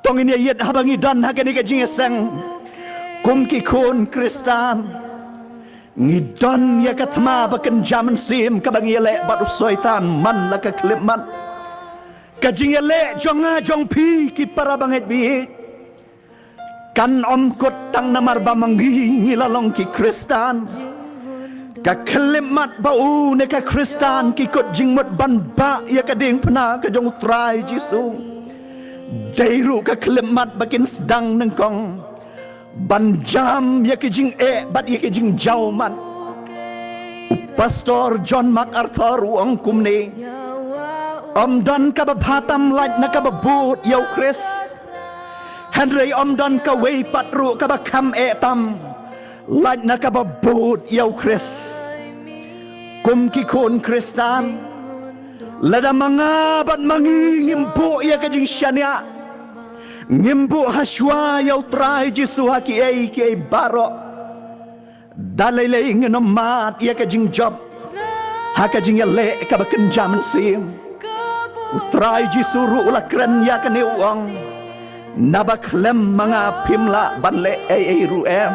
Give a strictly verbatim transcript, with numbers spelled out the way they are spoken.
To ngin ïa ïit haba ngi don ha kane ka jingïaseng kum ki khun Khristan. Ngi don ïa ka thma ba kynja mynsiem kaba ngi ïaleh bad u Soitan man la ka khyllipmat. Ka jingïaleh jong nga jong phi ki para bangeit baieit kan ym kut tang namar ba ma ngi ngi la long ki Khristan. Ka khyllipmat bad une ka Khristan ki kut jingmut ban bah ïa ka diengphna ka jong u Trai Jisu. Dei ruh ka khyllipmat ba kin sdang nyngkong ban jam ïa ki jingeh bad ïa ki jingjawmat. U Pastor John MacArthur u ong kumne: Ym don kaba bha tam lait na kaba bud ïa u Khrist. Hynrei ym don kawei pat ruh kaba kham eh tam lait na kaba bud ïa u Khrist. Kum ki khun Khristan, lada ma nga bad ma ngi ngim buh ïa ka jingshaniah, ngim buh ha shuwa ïa u Trai Jisu ha kiei kiei baroh, da lei lei ngin ym mad ïa ka jingjop ha ka jingïaleh kaba kynja mynsiem. U Trai Jisu ruh u la kren ïa kane u ong: Naba khlem ma nga phim lah ban leh ei ei ruh em.